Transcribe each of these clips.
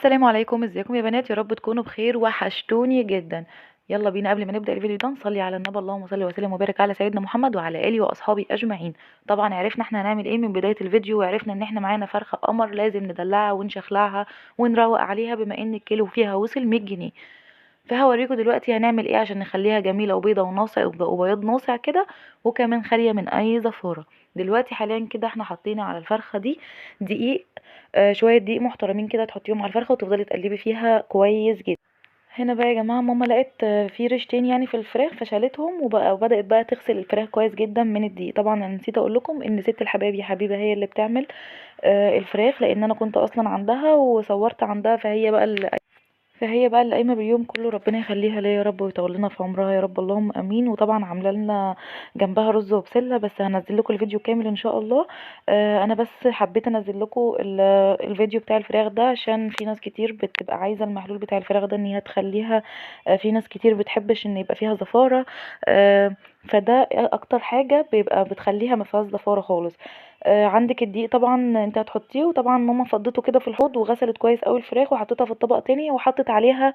السلام عليكم، ازيكم يا بنات؟ يا رب تكونوا بخير، وحشتوني جدا. يلا بينا قبل ما نبدا الفيديو ده نصلي على النبي، اللهم صل وسلم وبارك على سيدنا محمد وعلى اله واصحابه اجمعين. طبعا عرفنا احنا هنعمل ايه من بداية الفيديو، وعرفنا ان احنا معانا فرخة قمر لازم ندلعها ونشخلعها ونروق عليها، بما ان الكيلو فيها وصل 100 جنيه. فهوريكم دلوقتي هنعمل ايه عشان نخليها جميلة وبيضه وناصع وبياض ناصع كده، وكمان خالية من اي زفاره. دلوقتي حاليا كده احنا حطينا على الفرخه دي دقيق، شوية دقيق محترمين كده تحطيهم على الفرخه وتفضلي تقلبي فيها كويس جدا. هنا بقى يا جماعة ماما لقت في ريشتين يعني في الفراخ فشالتهم، وبدات بقى تغسل الفراخ كويس جدا من الدقيق. طبعا انا نسيت اقول لكم ان ست الحبايب يا حبيبه هي اللي بتعمل الفراخ، لان انا كنت اصلا عندها وصورت عندها، فهي بقى اللي قايمة باليوم كله، ربنا يخليها ليا يا رب ويطول لنا في عمرها يا رب، اللهم امين. وطبعا عامله لنا جنبها رز وبسله، بس هنزل لكم الفيديو كامل ان شاء الله. انا بس حبيت انزل لكم الفيديو بتاع الفراخ ده عشان في ناس كتير بتبقى عايزه المحلول بتاع الفراخ ده ان هي تخليها، في ناس كتير بتحبش ان يبقى فيها زفاره، فده اكتر حاجة بيبقى بتخليها ما فيهاش زفاره خالص. عندك الدقيق طبعا انت هتحطيه، وطبعا ماما فضته كده في الحوض وغسلت كويس قوي الفراخ وحطيتها في الطبق تاني، وحطت عليها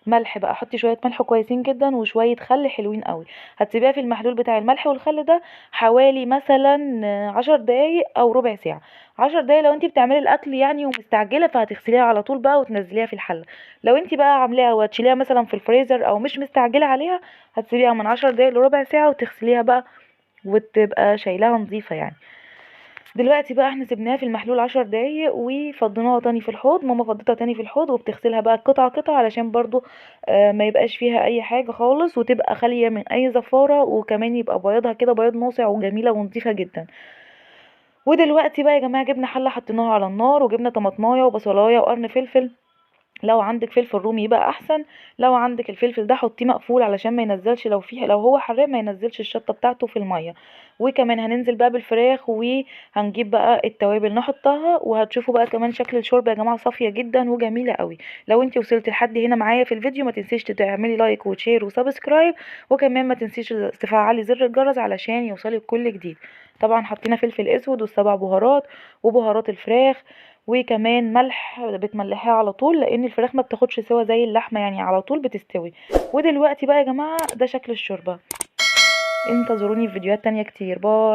ملح بقى، حطي شوية ملح كويسين جدا وشوية خل حلوين قوي. هتسيبيها في المحلول بتاع الملح والخل ده حوالي مثلا 10 دقايق او ربع ساعة. 10 دقايق لو انت بتعملي الاكل يعني ومستعجله فهتغسليها على طول بقى وتنزليها في الحلة. لو انت بقى عاملاها وهتشيليها مثلا في الفريزر او مش مستعجلة عليها هتسيبيها من 10 دقايق لربع ساعة وتغسليها بقى وتبقى شايلاها نظيفة يعني. دلوقتي بقى احنا سيبناها في المحلول 10 دقايق وفضيناها تاني في الحوض، ماما فضيتها تاني في الحوض وبتغسلها بقى قطعه قطعه علشان برضو ما يبقاش فيها اي حاجة خالص، وتبقى خالية من اي زفاره، وكمان يبقى بياضها كده بياض ناصع وجميلة ونظيفه جدا. ودلوقتي بقى يا جماعة جبنا حله حطيناها على النار، وجبنا طماطمايه وبصلايه وقرن فلفل، لو عندك فلفل رومي يبقى احسن، لو عندك الفلفل ده حطيه مقفول علشان ما ينزلش، لو هو حراق ما ينزلش الشطه بتاعته في المية. وكمان هننزل بقى بالفراخ وهنجيب بقى التوابل نحطها، وهتشوفوا بقى كمان شكل الشوربة يا جماعة صافية جدا وجميلة قوي. لو انت وصلتي لحد هنا معايا في الفيديو ما تنسيش تعملي like و share و subscribe، وكمان ما تنسيش تفعلي زر الجرس علشان يوصلك كل جديد. طبعا حطينا فلفل اسود والسبع بهارات وبهارات الفراخ، وكمان ملح بتملحيها على طول لان الفراخ ما بتاخدش سوا زي اللحمة يعني على طول بتستوي. ودلوقتي بقى يا جماعة ده شكل الشوربة. انتظروني في فيديوهات تانية كتير. باي.